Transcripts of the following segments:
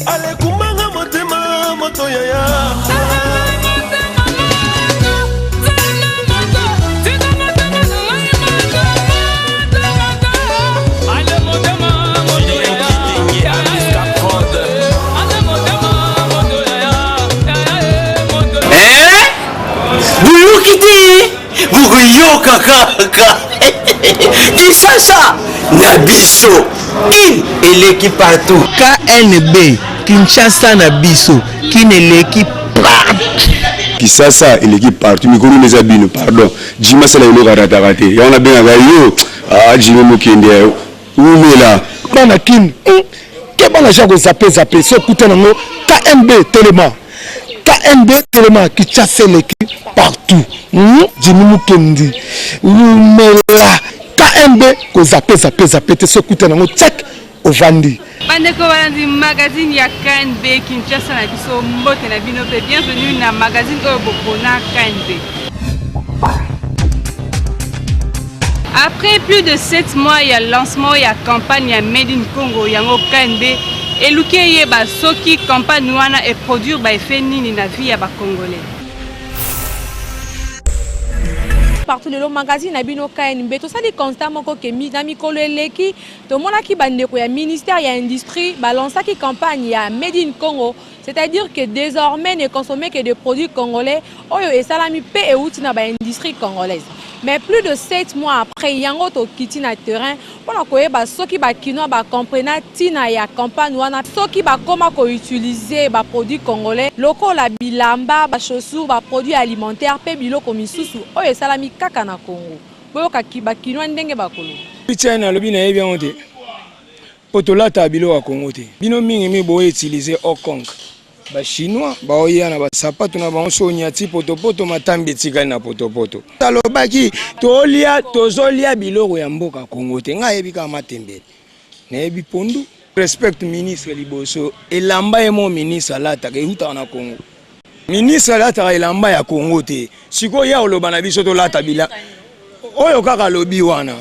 Alekumbanga motema moto yaya. Boyoki te bokoyoka kaka Kinshasa na biso kin eleki partout. KNB Kinshasa na biso kin eleki partout. Kisasa eleki partout mikolo nde eza bino pardon Jimmy asala eloko arataka te yango nabengaka yo ah Jimmy Mukendi wumela. Bana kin hum keba na ja ko zappe zappe soki okuta nango KNB telema KNB telema Kinshasa eleki partout hum Jimmy Mukendi wumela KNB ko zappe zappe zappe te soki okuta nango check ovandi. Bandeko balandi magazine ya KNB Kinshasa na biso mbote na bino pe bienvenue na magazine oyo bopona KNB. Après plus de 7 mois ya lancement ya campagne ya Made in Congo yango KNB eluki eyeba soki campagne wana e produire ba effet nini na vie ya ba Congolais. Partout lelo magazine na bino KNB tosali constat moko ke na mikolo eleki tomonaki bandeko ya ministère ya industrie balansaki campagne ya Made in Congo, c'est-à-dire que désormais ne consommer que des produits congolais oyo esalami pe euti na ba industrie congolaise. Mais plus de 7 mois après yango tokiti na terrain pona koyeba soki ba kinois ba comprena tina ya campagne wana, soki bakoma ko utiliser ba produits congolais lokola bilamba, ba chaussures, ba produits alimentaires pe biloko misusu oyo esalami kaka na Congo. Boyoka ba kinois ndenge bakoloba. China alobi nayebi yango te po tolataka biloko ya Congo te. Bino mingi mingi bo utiliser Hong Kong. Ba chinois baoya na ba sapatu na bango so onyati potopoto matambi etikali na potopoto. Alobaki tolia tozolia biloko ya mboka Congo te. Ngai ayebi kaka matembele. Nayebi pondu. Respect ministre liboso elamba ye mo ministre alataka eutaka na Congo. Ministre alataka elamba ya Congo te. Sikoyo ya oloba na biso tolata bila oyo kaka alobi wana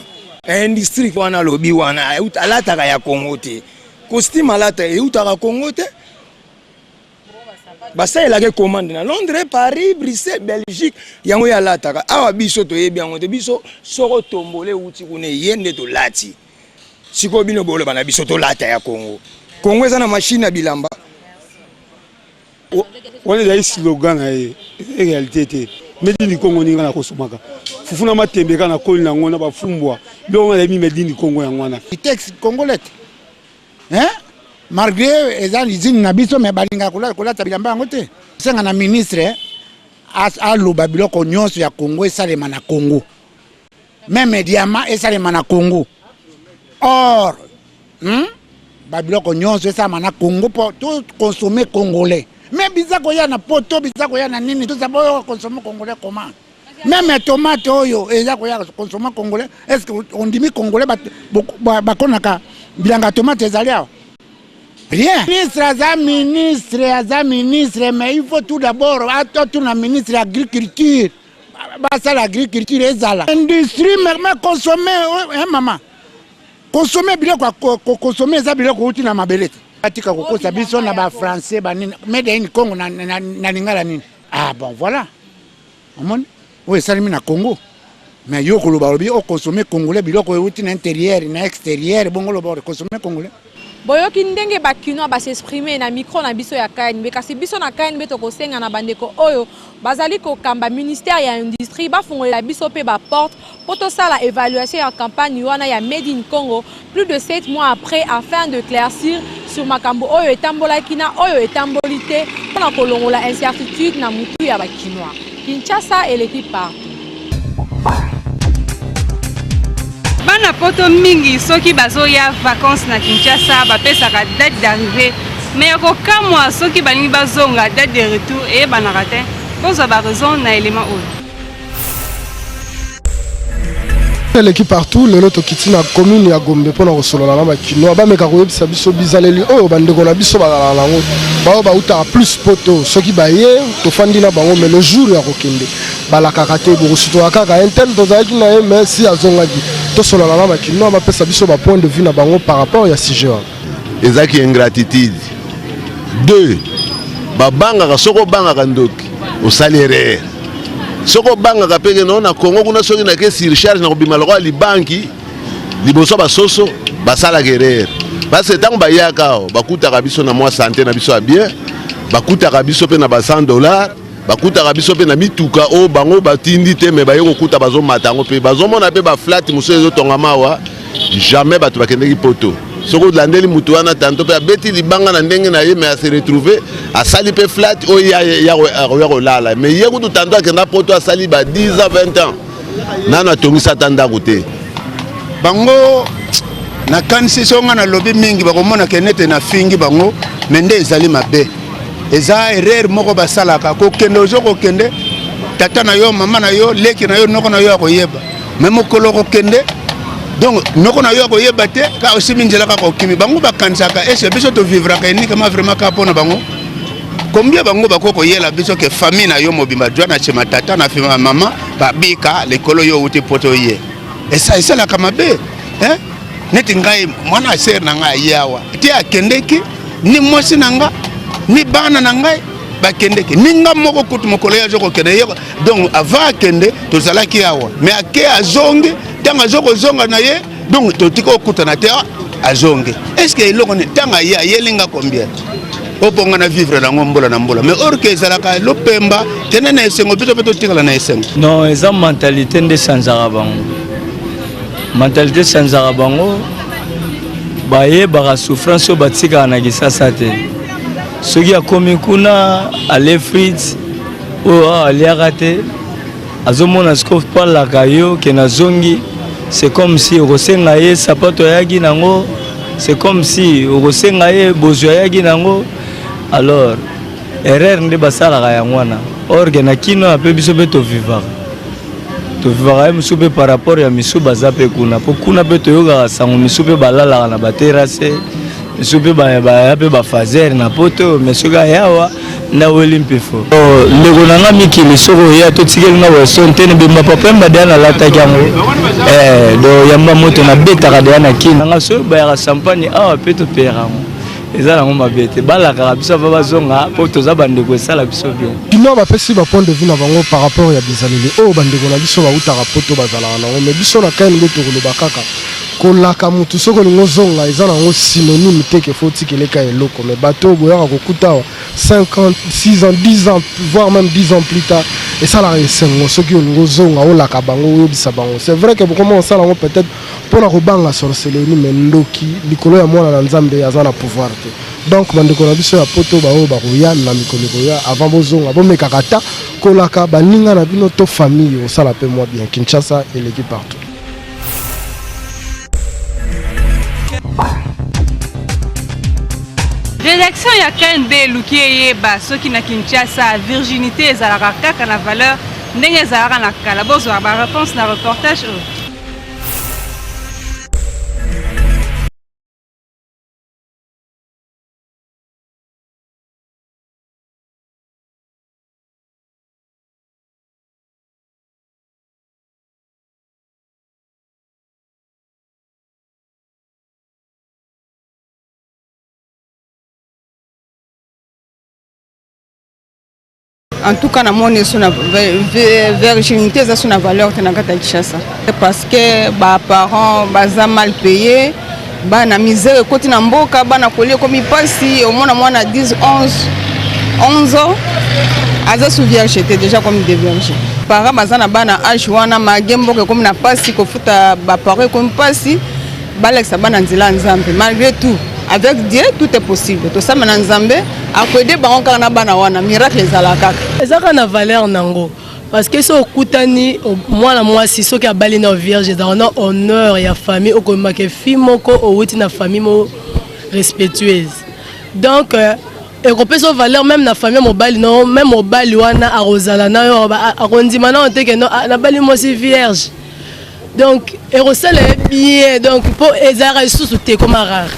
industrie wana alobi wana alataka ya Congo te. Costume alata eutaka Congo te. Basalelaka commande na Londres, Paris, Bruxelles, Belgique, yango ye alataka. Awa biso toyebi yango te. Biso soko tombole euti kuna ye nde tolati. Sikoyo bino boloba na biso tolata ya Congo. Congo eza na machine ya bilamba. Wana ezali slogan na ye, ezali realite te. Made in Congo ninga nakosomaka fufu na matembe kaka nakoli na yango na bafumbwa biloko wana ezali made in Congo yango wana. Texte congolais hein malgré eza usine na biso mais balingaka kolata bilamba yango te. Senga na ministre aloba biloko nyonso ya Congo esalema na Congo. Meme diamant esalema na Congo. Or hmm? ba biloko nyonso esalema na Congo po to consommer congolais. Mais biza koya na poto, biza koya na nini, tout ça boyo consommer congolais comment? Meme tomate oyo eza koya consommer congolais, est-ce que ondimi congolais bakonaka bilanga tomate ezali awa? Rien. Ministre aza ministre, aza ministre, mais il faut tout d'abord atuna ministre ya agriculture. Basala agriculture ezala. Industrie mais consommer hein maman. Consommer biloko ya ko consommer eza biloko euti na mabele te. Batika kokosa biso na ba français ba nini made in Congo na, na, na lingala nini? Ah bon voilà. Omoni oyo esalemi na Congo. Mais yo koloba olobi o consommer congolais biloko euti na intérieur na extérieur bongo loba o consommer congolais. Boyoki ndenge ba kinois ba s'exprimer na micro na biso ya KNB kasi biso na KNB tokosenga na bandeko oyo bazali kokamba ministère ya industrie bafungolela biso pe ba porte po tosala evaluation ya campagne wana ya Made in Congo plus de 7 mois après afin de claircir sur makambo oyo etambolaki na oyo etamboli te pona kolongola incertitude na mutu ya ba kinois. Kinshasa eleki partout. Bana poto mingi soki bazoya vacances na Kinshasa bapesaka date d'arrivée mais ya kokamwa soki balingi bazonga date de retour eyebanaka te. Bozwa ba raison na element oyo. Eleki partout lelo tokiti na commune ya Gombe mpona kosolola na bakinois bameka koyebisa biso bizaleli oyo bandeko na biso bazalaka nango baoyo bautaka plus poto soki baye tofandi na bango mais le jour ya kokende balakaka te bokosutoka kaka un tel tozalaki na ye mais si azongaki tosolola na bakinois bapesa biso ba point de vue na bango par rapport ya sujet wana. Ezaki ingratitude. Deux, babangaka soki obangaka ndoki osali erreur. Soki obangaka mpe ke no na Congo kuna soki nake surcharge nakobima lokola libanki liboso basoso basalaka erreur parce que ntango bayaka awa bakutaka biso na mwa sante na biso ya bien, bakutaka biso mpe na ba 100 dollars, bakutaka biso mpe na mituka oyo bango batindi te, me baye kokuta bazomata yango mpe bazomona mpe baflate mosusu ezotongama awa. Jamais bato bakendeki poto. Soki olandeli motu wana tanto mpe abeti libanga na ndenge na ye, me ase retrouve asali mpe flat oyo ya kolala. Me ye kutu tanto akenda poto asali ba 10 ans 20 ans nano atongisa ata ndako te. Bango nakanisi so nga nalobi mingi bakomona ke nete nafingi bango, me nde ezali mabe, eza erreur moko basalaka. Kokende ozo kokende, tata na yo, mama na yo, leki na yo, noko na yo akoyeba, me mokolo okokende donc noko na yo akoyeba te, kaka osimi nzela kaka okimi. Bango bakanisaka ese biso tovivraka uniquement vraiment kaka mpo na bango. Combien bango bakoki koyela biso ke famille na yo mobimba jwa na nsima tata na nsima mama babika likolo yo outi poto ye esalaka mabe eh? Neti ngai mwana sere na ngai aye awa te, akendeki ni mwasi na nga ni bana na ngai bakendeki ni nga moko kutu mokolo ye azo kokende ye. Donc avant akende tozalaki awa, mais ake azongi, ntango azo kozonga na ye donc totika okutana te, azongi. Est ce que eloko nini ntango aye ayeli nga combien obonga na vivre nango mbola na mbola, mais or ke ezalaka lopemba tene na esengo, biso mpe totikala na esengo. Non, eza mentalité nde esanzaka bango, mentalité esanzaka bango. Bayebaka souffrance oyo batikaka na Kisasa te. Soki akomi kuna ale frite oyo awa aliaka te, azomona sikoyo po alaka yo ke nazongi. C'est comme si okosenga ye sapato ayaki nango, c'est comme si okosenga ye bozwi ayaki nango. Alors erreur nde basalaka yango wana. Or ke na kino mpe biso mpe tovivaka, tovivaka ye mosusu mpe par rapport ya misu baza mpe kuna, mpo kuna mpe toyokaka sango misu mpe balalaka na baterase, misu mpe baya mpe bafazer na poto. Mais soki ayawa naweli mpifo ndeko na nga mikili, soki oya totikeli nga Werrason te nebemba papa mba deya nalataki yango do yamba moto nabetaka deya na kini nanga. Soki bayaka champagne awa mpe topeyaka yango, eza nango mabe te. Balakaka biso ava bazonga mpo toza bandeko, esala biso bien. Kino bapesi ba point de vue na bango par rapport ya bizaleli oyo bandeko na biso bautaka poto bazalaka nango. Mais biso na KNB tokoloba kaka kolaka motu soki olingi ozonga eza nango synonyme te ke fo otikeleka eloko. Mais bato oyo boyaka kokuta awa 5 ans, 6 ans, 10 ans, voire même 10 ans plus tard, esalaka esengo soki olingi ozonga olaka bango, oyebisa bango. C'est vrai que bokoma osala yango peut-être mpona kobanga sorcellerie, mais ndoki likolo ya mwana na Nzambe aza na pouvoir te. Donc bandeko na biso ya poto baoyo bakoya na mikolo ekoya, avant bozonga bomekaka ata kolaka baninga na bino to famille, osala mpe mwa bien. Kinshasa eleki partout. Rédaction ya KNB eluki eyeba soki na Kinshasa virginité ezalaka kaka na valeur ndenge ezalaka na kala. Bozwa ba réponse na reportage oyo. En tout cas namoni so na virginité eza so na valeur te na kati ya Kinshasa, parce que baparents baza mal payé, bana misère ekoti na mboka, bana kolia ekomi mpasi. Omona mwana 10 11 11 ans aza sous vierge te, déjà comme de vierge. Parents baza na bana age wana, mage mboka ekomi na mpasi, kofuta baparents ekomi mpasi, balakisa bana nzela ya Nzambe. Malgré tout, avec Dieu tout est possible. Tosamba na Nzambe akoede bango kaka na bana wana, miracle ezala kaka. Eza kaka na valeur nango, parce que soki okutani mwana mwasi soki abali na vierge, ezalaka na honneur ya famille. Okomaka fille moko owuti na famille mo respectueuse, donc ekopesa valeur même na famille mobali no. Même mobali wana akozala na yo, akondima nano te ke nabali mwasi vierge. Donc ekosala ye bien. Donc mpo ezalaka lisusu te, ekoma rare.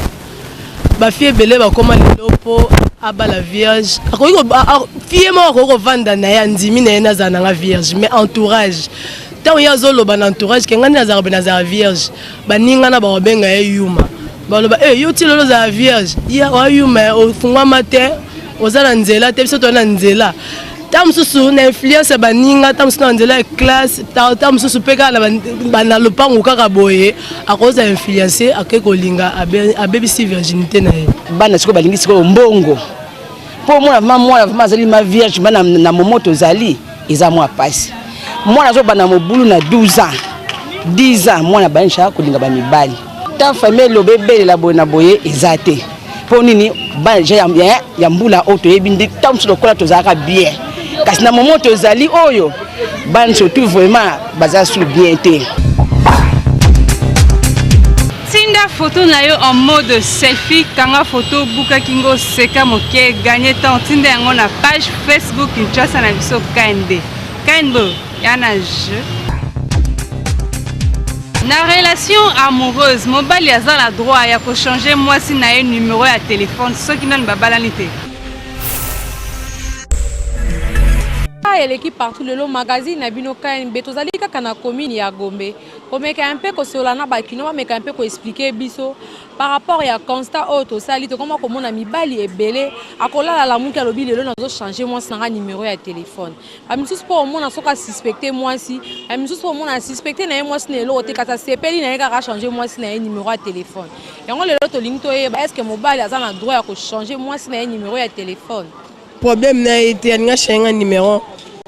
Bafille ebele bakoma lelo mpo abala vierge, akoki fille moko akoki kovanda na ye, andimi na ye nazala nanga vierge, mais entourage, ntango ye azoloba na entourage ke ngai nde nazalaka be nazala vierge, baninga na bakobenga ye yuma, baloba e yo ti lelo ozala vierge, ya oyuma ofungwama te. Oza na nzela te, biso toza na nzela. Ntango mosusu na influence ya baninga, ntango mosusu na nzela ya classe, ntango mosusu mpe kaka na lopango kaka boye, akozala influence, ake kolinga, abebisi virginité na ye. Bana sikoyo balingi sikoyo mbongo mpo mwana vraimen, mwana vraimen azali ma vierge ma na momo tozali, eza mwa pasi. Mwana azobanda mobulu na 12 ans, 10 ans, mwana abandi kolinga bamibali. Ta famille eloba ebelela boye na boye eza te. Mpo nini? Bana deja ya mbula oyo toyebi nde ntango mosusu lokola tozalaka bien, kasi na momo tozali oyo bana surtout vraiment baza su bien te. Tinda photo na yo en mode selfie, kanga photo, buka kingo, seka moke, gagne temps, tinda yango na page Facebook Kinshasa na biso KNB. KNB, ya na jeu. Na relation amoureuse, mobali aza na droit ya kochanger mwasi na ye numero ya telefone soki nani babalani te. Eleki partout lelo magazine na bino KNB, tozali kaka na commune ya Gombe komeka mpe kosolola na bakino, bameka mpe koexpliquer biso par rapport ya constat oyo tosali. Tokoma komona mibali ebele akolala lamuki, alobi lelo nazochanger mwasi na nga numero ya telefone. Bamisusu mpo omona soki asuspecte mwasi, bamisusu mpo omona asuspecte na ye mwasi na eloko te, kasi asepeli na ye kaka achanger mwasi na ye numero ya telefone. Yango lelo tolingi toyeba, est ce que mobali aza na droit ya kochanger mwasi na ye numero ya telefone? Problème na ye te, alingi achange nga numéro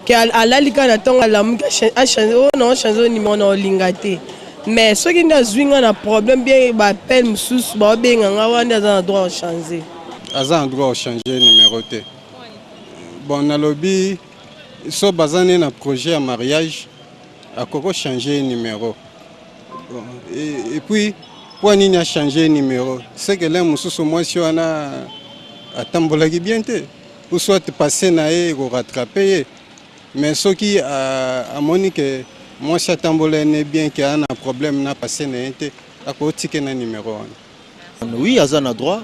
ke alali kaka na ntongo, alamuki achange oyo na ochange oyo numéro na olinga te. Mais soki nde azwi nga na problème bien, baappel mosusu baobenga nga wana, nde aza na droit ochange. Aza na droit ochange numéro te. Bon, nalobi so baza nde na projet ya mariage, akoki ochange numéro. Bon, et puis mpo nini achange numéro? C'est que le mosusu mwasi wana atambolaki bien te, ou soit passé na ye ekorattrape ye. Mais soki amoni ke mwasi atambola ne bien, ke aza na problème na passé na ye te, akotike na numéro wana. Oui, aza na droit,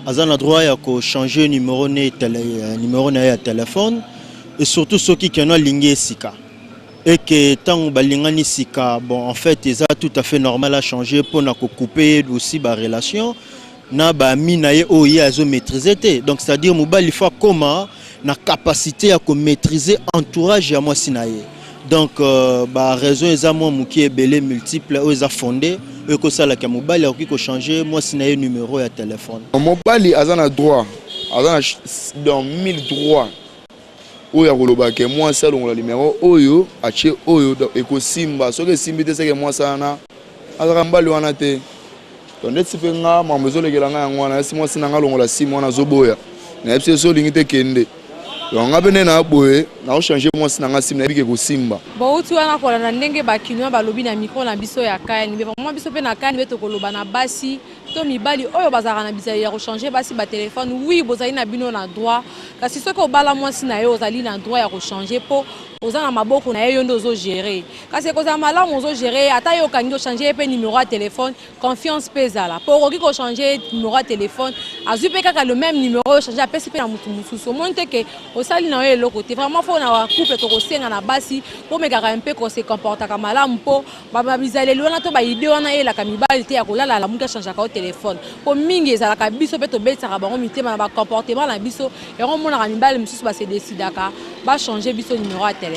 aza na droit ya kochanger numéro ne tele, numéro na ye ya téléphone, et surtout soki keno alingi esika et que ntango balingani sika. Bon, en fait eza tout à fait normal à changer mpona kocouper aussi barelation na baami na ye oyo ye azomaîtrise te. Donc c'est à dire mobali faut akoma na capacité ya komaîtriser entourage ya mwasi na ye. Donc baraison eza mwa moke, ebele, multiple, oyo eza fondé, oyo ekosalaka mobali akoki kochanger mwasi na ye numéro ya telefone. Mobali aza na droit, aza na dans mille droit oyo ya koloba ke mwasi alongola numero oyo atie oyo ekosimba. Soki esimbi te, seke mwasi wana azalaka mobali wana te. Donc ndeti mpe nga mambo ezolekela nga yango wana, esi mwasi na nga alongola sim wana, azoboya. Nayebi so olingi te, kende. Donc nga mpe nde na boye naochange mwasi na nga sim, nayebi ke kosimba. Bouti wana kolanda ndenge bakinois balobi na micro na biso ya KNB. Vraiment, biso mpe na KNB tokoloba na basi to mibali oyo bazalaka na bizaleli ya kochanger basi batelefone. Oui, bozali na bino na droit, kasi soki obala mwasi na ye, ozali na droit ya kochanger mpo oza na maboko na ye, yo nde ozogérer. Kasi ekozala malamu ozogérer ye, ata yo okangi ochange ye mpe numéro ya telefone, confiance mpe ezala, mpo okoki kochanger numéro ya telefone, azwi mpe kaka le même numéro oyo ochange, apesi mpe na motu mosusu, omoni te ke osali na yo eloko te. Vraiment, faut na couple tokosenga na basi mpo omekaka mpe kose comportaka malamu, mpo bizaleli wana to baidée wana eyelaka mibali te ya kolala alamuki achangeaka yo telefone, mpo mingi ezalaka biso mpe tobetisaka bango mitema na bacomportement na biso. Yango omonaka mibali mosusu base décidaka bachange biso numéro ya telefone.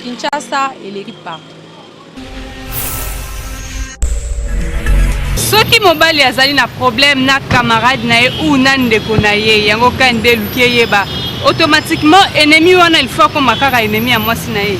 Kinshasa eleki partout. Soki mobali azali na problème na camarade na ye ou na ndeko na ye, yango KNB eluki eyeba, automatiquement ennemi wana il faut akoma kaka ennemi ya mwasi na ye?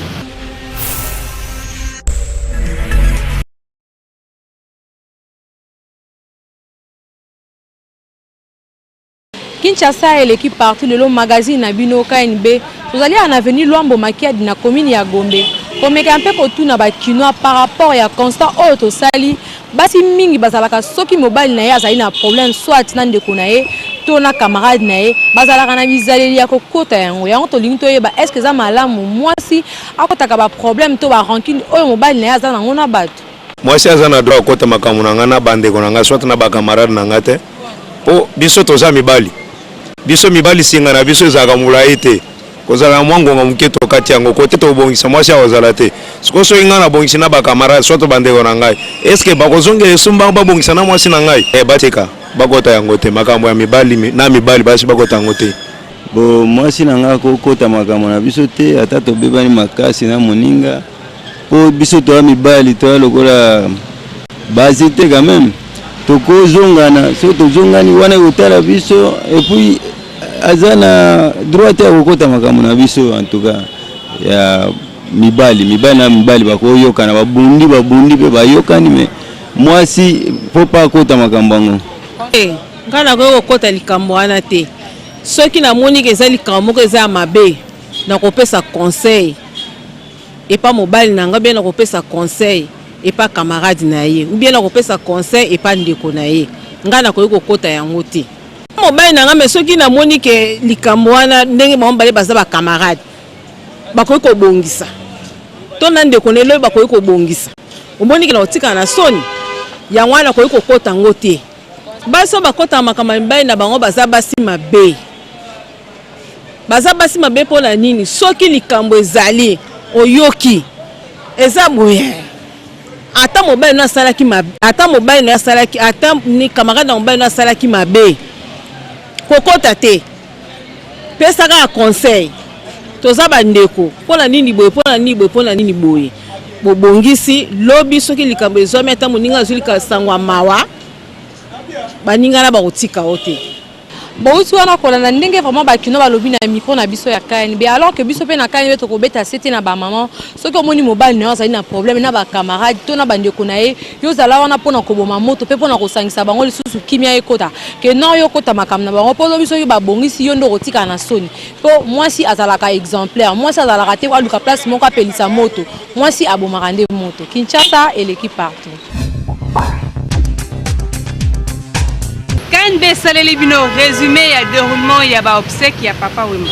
Kinshasa eleki partout lelo magazine na bino KNB, tozali na avenue Lwambo Makiadi na commune ya Gombe komeka mpe kotuna bakinois par rapport ya constat oyo tosali. Basi mingi bazalaka, soki mobali na ye azali na problème soit na ndeko na ye to na camarade na ye, bazalaka na bizaleli ya kokota yango. Yango tolingi toyeba, est ce que eza malamu mwasi akotaka baproblème to barancune oyo mobali na ye aza nango na bato? Mwasi aza na droit akota makambo na ngai na bandeko na ngai soit na bacamarade na ngai te, mpo biso toza mibali. Biso mibali, singa na biso ezalaka molai te, kozala na mwa ngonga moke tokati yango kote tobongisa. Mwasi akozala te. Sikoyo soki ngai nabongisi na bacamarade soit bandeko na ngai, est-ce bakozongela esumbango babongisa na mwasi na ngai? Batika, bakota yango te. Makambo ya mibali na mibali, basi bakota yango te. Bo mwasi na nga akokota makambo na biso te ata tobebani makasi na moninga po biso toya mibali toya lokola base te quand même tokozongana soki tozongani wana ekotala biso epuis aza na droit te ya kokota makambo na biso en tout cas ya mibali mibali na mibali bakoyokana babundi babundi mpe bayokani me mwasi mpo pa akota makambo yango eh, ngai nakoki kokota likambo wana te Soki namoni ke eza likambo moko eza ya mabe, nakopesa conseil epa mobali na nga ou bien nakopesa conseil epa camarade na ye ou bien nakopesa conseil epa ndeko na ye. Nga nakoki kokota yango te. Mobali na nga mais soki namoni ke likambo wana ndenge bango mibale baza ba camarade bakoki kobongisa to na ndeko na ye lobi bakoki kobongisa, omoni ke nakotikala na soni, yango wana nakoki kokota yango te. Basi oyo bakotaka makambo ya mibali na bango baza basi mabe. Baza basi mabe mpo na nini? Soki likambo ezali oyoki eza boye ata mobali no asalaki mabe, ata mobali no asalaki, ata ni camarade na mobali no asalaki mabe, kokota te, pesa kaka conseil. Toza bandeko, mpo na nini boye, mpo na nini boye, mpo na nini boye. Bobongisi lobi soki likambo ezwami, ata moninga azwi sango ya mawa, baninga na bakotika yo te. Bowuti wana kolanda ndenge vraiment ba kinois balobi na micro na biso ya KNB alors que biso pe na KNB tokobeta sete na ba maman soki omoni mobali na yo azali na problème na ba camarade to na bandeko na ye yo zala wana pona koboma moto pe pona kosangisa bango lisusu kimia ekota que non yo okota makambo na bango po lobi soki babongisi yo nde okotikala na soni po mwasi azalaka exemplaire mwasi azalaka te aluka place moko apelisa moto mwasi abomaka nde moto Kinshasa eleki partout. KNB esaleli bino resume ya deroulement ya ba obsèques ya Papa Wemba.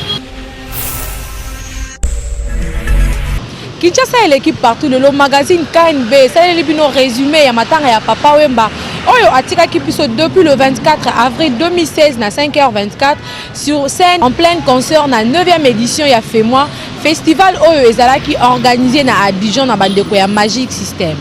Kinshasa eleki partout lelo magazine KNB esaleli bino resume ya matanga ya Papa Wemba oyo atikaki biso depuis le 24 avril 2016 na 5h24 sur scène en pleine concert na 9e édition ya FEMOA festival oyo ezalaki organisé na Abidjan na bandeko ya Magic System.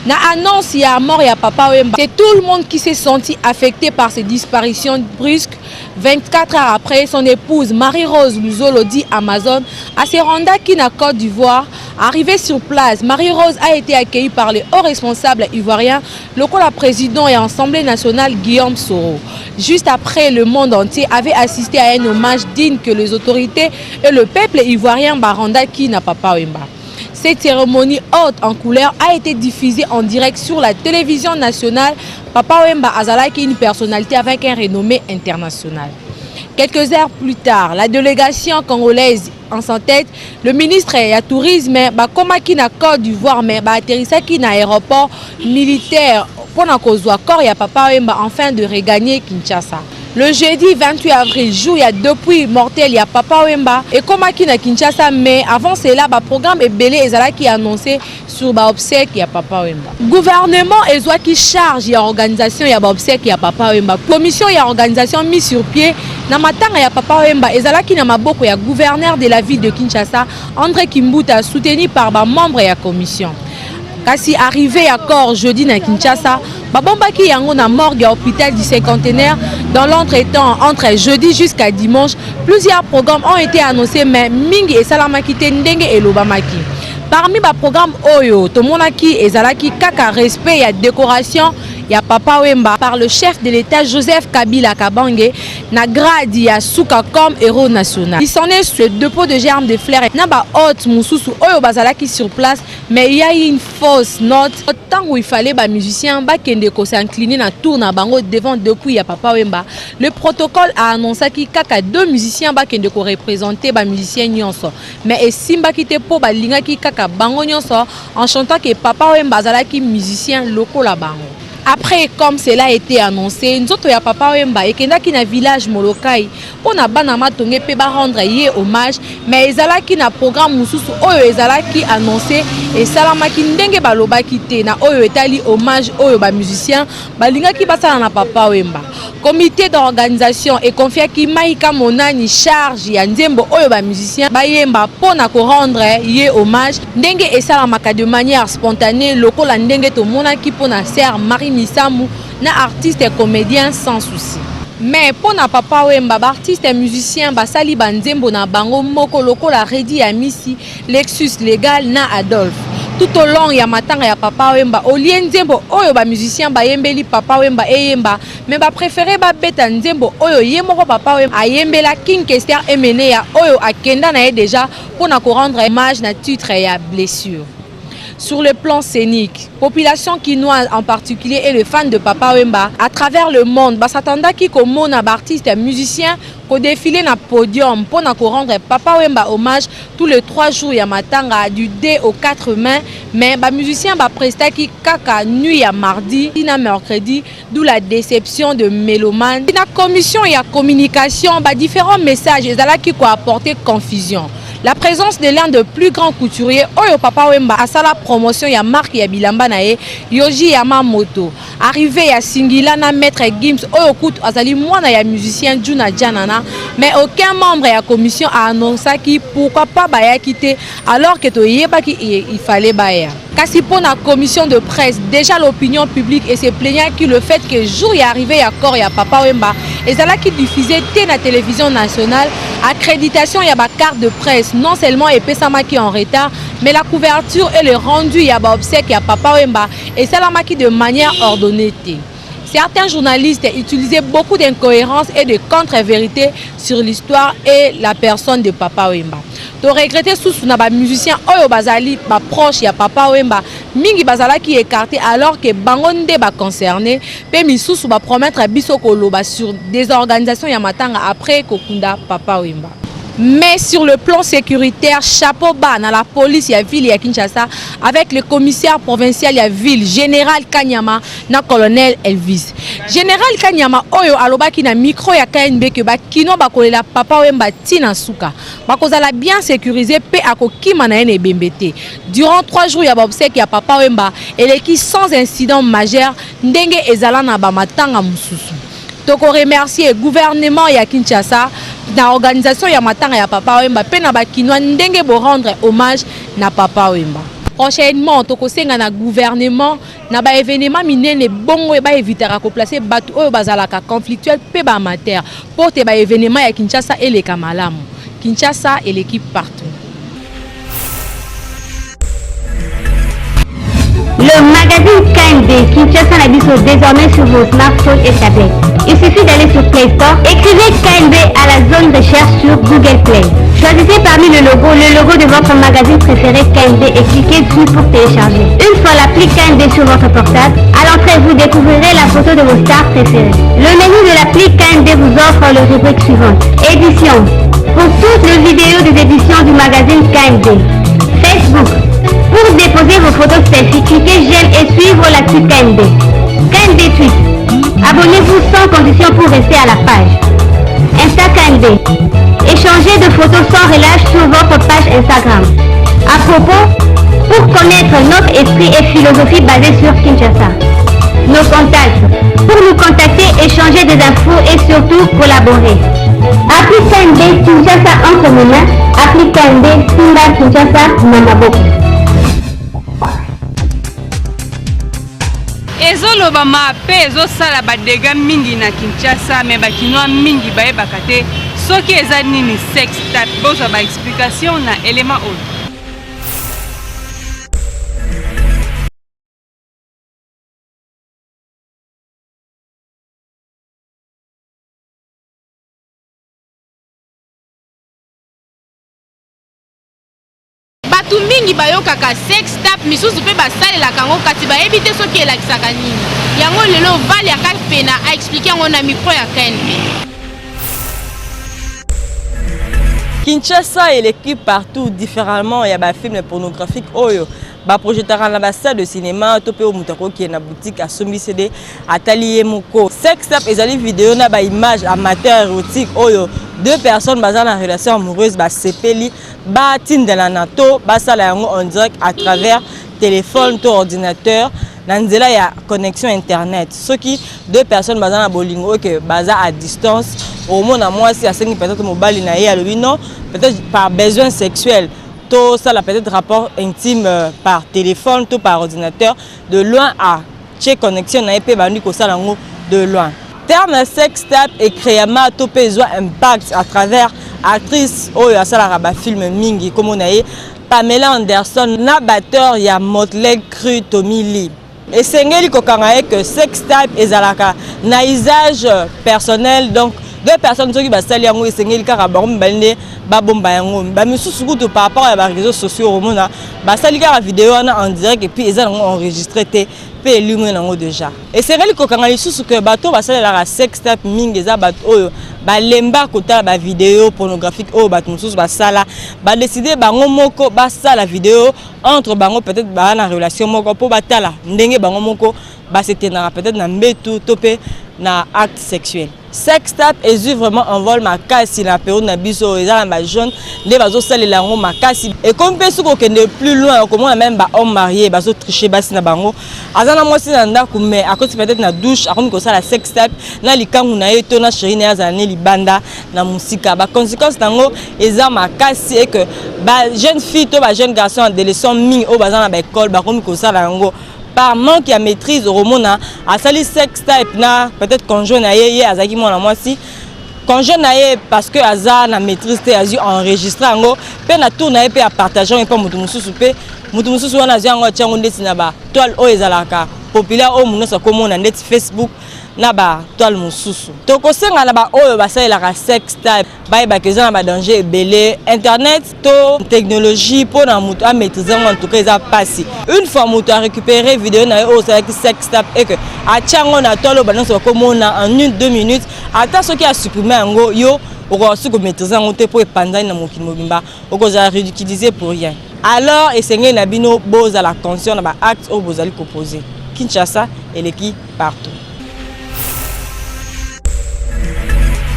Na annonce ya mort ya Papa Wemba, c'est tout le monde qui s'est senti affecté par ces disparitions brusques. 24 heures après, son épouse Marie-Rose Luzolo dit Amazon a se rendaki na Côte d'Ivoire. Arrivée sur place, Marie-Rose a été accueillie par les hauts responsables ivoiriens, lokola président ya Assemblée nationale Guillaume Soro. Juste après, le monde entier avait assisté à un hommage digne que les autorités et le peuple ivoirien barandaki na Papa Wemba. Cette cérémonie haute en couleur a été diffusée en direct sur la télévision nationale. Papa Wemba azalaki une personnalité avec un renommé international. Quelques heures plus tard, la délégation congolaise en sa tête, le ministre ya tourisme bakomaki na Côte d'Ivoire mais ba atterrissaki na aéroport militaire pona kozwa corps ya Papa Wemba afin de regagner Kinshasa. Le jeudi 28 avril, jour ya depuis mortel ya Papa Wemba ekomaki na Kinshasa mais avant cela ba programme ebele ezalaki annoncé sur ba obsèques ya Papa Wemba. Gouvernement ezwaki charge ya organisation ya ba obsèques ya Papa Wemba. Commission ya organisation mise sur pied na matanga ya Papa Wemba ezalaki na maboko ya gouverneur de la ville de Kinshasa André Kimbuta soutenu par ba membres ya commission. Kasi arrivée ya corps jeudi na Kinshasa, babombaki yango na morgue ya hôpital du cinquantenaire. Dans l'entretemps, entre jeudi jusqu'à dimanche, plusieurs programmes ont été annoncés mais mingi esalamaki te ndenge elobamaki. Parmi ba programmes oyo tomonaki ezalaki kaka respect ya décoration ya Papa Wemba par le chef de l'État Joseph Kabila Kabange na grade ya suka comme héros national. Il s'en est ce dépôt de germes de fleurs na ba hôtes mosusu oyo bazalaki sur place mais il y a eu une fausse note tango il fallait ba musiciens bakende ko s'incliner na tour na bango devant depuis ya Papa Wemba. Le protocole a annoncaki kaka deux musiciens bakende ko représenter ba musiciens nyonso mais esimbaki te po balingaki kaka bango nyonso en chantant que Papa Wemba azalaki musicien lokola bango. Après, comme cela a été annoncé, nzoto ya Papa Wemba ekendaki na village Molokai mpo na bana Matonge mpe ba rendre ye hommage, mais ezalaki na programme mosusu oyo ezalaki annoncé esalamaki ndenge balobaki te na oyo etali hommage oyo ba musiciens balingaki basala na Papa Wemba. Comite d'organisation econfiaki Maika Monani charge ya nzembo oyo ba musiciens bayemba mpo na ko rendre ye hommage ndenge esalamaka de manière spontanee lokola ndenge tomonaki mpo na sœur Marie Misamu na artiste comedien Sans Souci. Mais mpo na Papa Wemba, ba artistes musiciens basali ba nzembo na bango moko lokola Reddy Amisi, Lexus Legal na Adolphe. Tout au long ya matanga ya Papa Wemba, au lieu nzembo oyo ba musiciens bayembeli Papa Wemba eyemba, mais ba preferer babeta nzembo oyo ye moko Papa Wemba ayembela King Kester Emeneya oyo akenda na ye dejà mpo na ko rendre hommage na titre ya Blessure. Sur le plan scénique, population kinoise en particulier et les fans de Papa Wemba à travers le monde basatandaki komona ba artistes musiciens ko défiler na podium mpo na ko rendre Papa Wemba hommage tous les 3 jours ya matanga du 2 au 4 mai, mais ba musiciens ba prestaki kaka nuit ya mardi na mercredi, d'où la déception de mélomanes. Na commission ya communication, ba différents messages ezalaki ko apporter confusion. La présence de l'un des plus grands couturiers oyo Papa Wemba asala promotion ya marque ya bilamba na ye Yohji Yamamoto. Arrivée ya Singila na Maître Gims oyo kutu azali mwana ya musicien Djuna Djanana, mais aucun membre ya commission a annoncaki pourquoi pas bayaki te alors que toyebaki il fallait baya. Kasi mpo na commission de presse, déjà l'opinion publique et se plaignaki le fait que jour ya arrivée ya corps ya Papa Wemba ezalaki diffusé te na télévision nationale, accréditation ya ba carte de presse non seulement epesamaki en retard, mais la couverture et le rendu ya ba obsèques ya Papa Wemba esalamaki de manière ordonnée te. Certains journalistes utilisaient beaucoup d'incohérences et de contre-vérités sur l'histoire et la personne de Papa Wemba. To regretter susu na ba musiciens oyo bazali ba proche ya Papa Wemba mingi bazalaki écarté alors que bango nde ba concerné pe misusu ba promettre biso koloba sur des organisations ya matanga après kokunda Papa Wemba. Mais sur le plan sécuritaire, chapeau bas dans la police ya ville ya Kinshasa avec le commissaire provincial ya ville général Kanyama na colonel Elvis. Général Kanyama oyo alobaki na micro ya KNB que ba kino bakolela Papa Wemba tina suka. Bakozala bien sécurisé pe akokima na ye na ebembe te. Durant 3 jours ya ba obsèques ya Papa Wemba eleki sans incident majeur ndenge ezala na ba matanga mususu. Toko remercier gouvernement ya Kinshasa na organisation ya matanga ya Papa Wemba pe na ba kinois ndenge bo rendre hommage na Papa Wemba. Prochainement tokosenga na gouvernement na ba événements minene bongo ba evitaka ko placer batu oyo bazalaka conflictuel pe ba amateur po te ba événements ya Kinshasa eleka malamu. Kinshasa eleki partout. Le magazine KMB Kinshasa na biso désormais sur vos smartphones et tablettes. Il suffit d'aller sur Play Store, écrivez KMB à la zone recherche sur Google Play. Choisissez parmi le logo le logo de votre magazine préféré KMB et cliquez dessus pour télécharger. Une fois l'appli KMB sur votre portable, à l'entrée vous découvrirez la photo de vos stars préférées. Le menu de l'appli KMB vous offre le rubrique suivante. Édition. Pour toutes les vidéos des éditions du magazine KMB. Facebook. Pour déposer vos photos selfie, cliquez j'aime et suivre la suite KMB. KMB Tweet. Abonnez-vous sans condition pour rester à la page. Insta KMB. Échangez de photos sans relâche sur votre page Instagram. À propos, pour connaître notre esprit et philosophie basée sur Kinshasa. Nos contacts. Pour nous contacter, échanger des infos et surtout collaborer. Appli KMB Kinshasa entre nos mains. Appli KMB Simba Kinshasa Mamaboko. Ezolobama pe ezosala ba dégâts mingi na Kinshasa, mais ba kinois mingi bayebaka te soki eza nini sex tape. Bozwa ba explication na element oyo. Bato mingi bayokaka sex tape, misusu mpe basalelaka yango kasi bayebi te soki elakisaka nini. Yango lelo Valia Kapena a expliquer yango na micro ya KNB. Kinshasa eleki partout différemment ya ba films pornographiques oyo ba projetaka na ba salle de cinéma to pe oyo moto akokende na boutique asombi CD atali ye moko. Sex tape ezali video na ba images amateur érotique oyo deux personnes baza na relation amoureuse basepeli batindelana to basala yango en direct à travers téléphone to ordinateur na nzela ya connexion internet. Soki deux personnes baza na bolingo oyo ke baza à distance, omona mwasi asengi peut-être mobali na ye alobi non, peut-être par besoin sexuel tosala peut-être rapport intime par téléphone to par ordinateur de loin à tie connexion na ye mpe bandi kosala yango de loin. Terme sextape ecreama to mpe ezwa impact à travers actrice oyo asalaka ba film mingi kombo na ye Pamela Anderson na batteur ya Motley Crue Tommy Lee. Esengeli kokanga ye que sextape ezalaka na usage personnel, donc deux personnes soki basali yango esengeli kaka bango mibale nde babomba yango. Ba misusu kutu par rapport ya ba réseaux sociaux okomona basali kaka video wana en direct et puis eza nango enregistré te mpe elimwe nango deja. Esengeli kokanga lisusu que bato oyo basalelaka sextape mingi eza bato oyo balemba kotala ba video pornographique oyo bato mosusu basala, ba decide bango moko basala video entre bango, peut-être baa na relation moko mpo batala ndenge bango moko basetenaka peut-être na mbetu to mpe na acte sexuel. Sextape ezwi vraiment envol makasi na periode na biso, eza na ba jeune nde bazosalela yango makasi. Ekomi mpe soki okende plus loin okomona meme ba homme marie bazo tricher basi na bango, aza na mwasi na ndako mais akoti peut-être na douche akomi kosala sextape na likangu na ye to na chérie na ye azala ne libanda na mosika. Ba conséquences nango eza makasi et que ba jeune fille to ba jeune garçon adolescent mingi oyo baza na ba école bakomi kosala yango par manque ya maîtrise. Okomona asali sextape na peut-être conjoint na ye, ye azalaki mwana mwasi, conjoint na ye parce que aza na maîtrise te, azwi enregistre yango mpe na tour na ye mpe apartage yango mpe moto mosusu, mpe moto mosusu wana azwi yango atia yango ndeti na ba toile oyo ezalaka populaire oyo moto nyonso akomona ndeti Facebook na ba toile mosusu. Tokosenga na baoyo basalelaka sextape bayebaka eza na ba danger ebele. Internet to technologie mpo na moto amaîtrise yango en tout cas eza mpasi. Une fois moto arécupéré video na ye oyo osalaki sextape et que atia yango na toile oyo banionso bakomona en une deux minutes, ata soki asupprime yango, yo okoka soki komaîtrise yango te mpo epanzani na mokili mobimba, okozala ridiculisé pour rien. Alors esengeli na bino bozala conscient na ba acte oyo bozali kopose. Kinshasa eleki partout.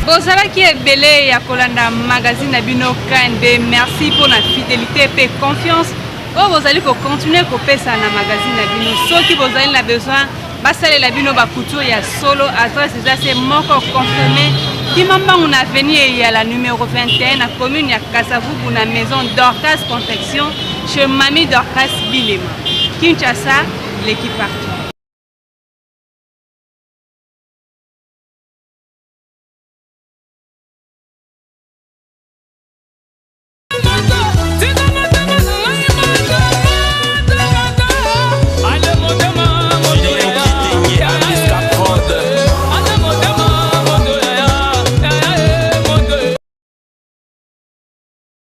Bozalaki ebele ya kolanda magazine na bino KNB. Merci mpo na fidélité mpe confiance oyo bozali kocontinue kopesa na magazine na bino. Soki bozali na besoin basalela bino bacouture ya solo, adresse eza se moko confirmé, kima mbangu na avenue Eyala numero 21 na commune ya Kasavubu na maison Dorcas Confection chez Mami Dorcas Bilema. Kinshasa leki partout.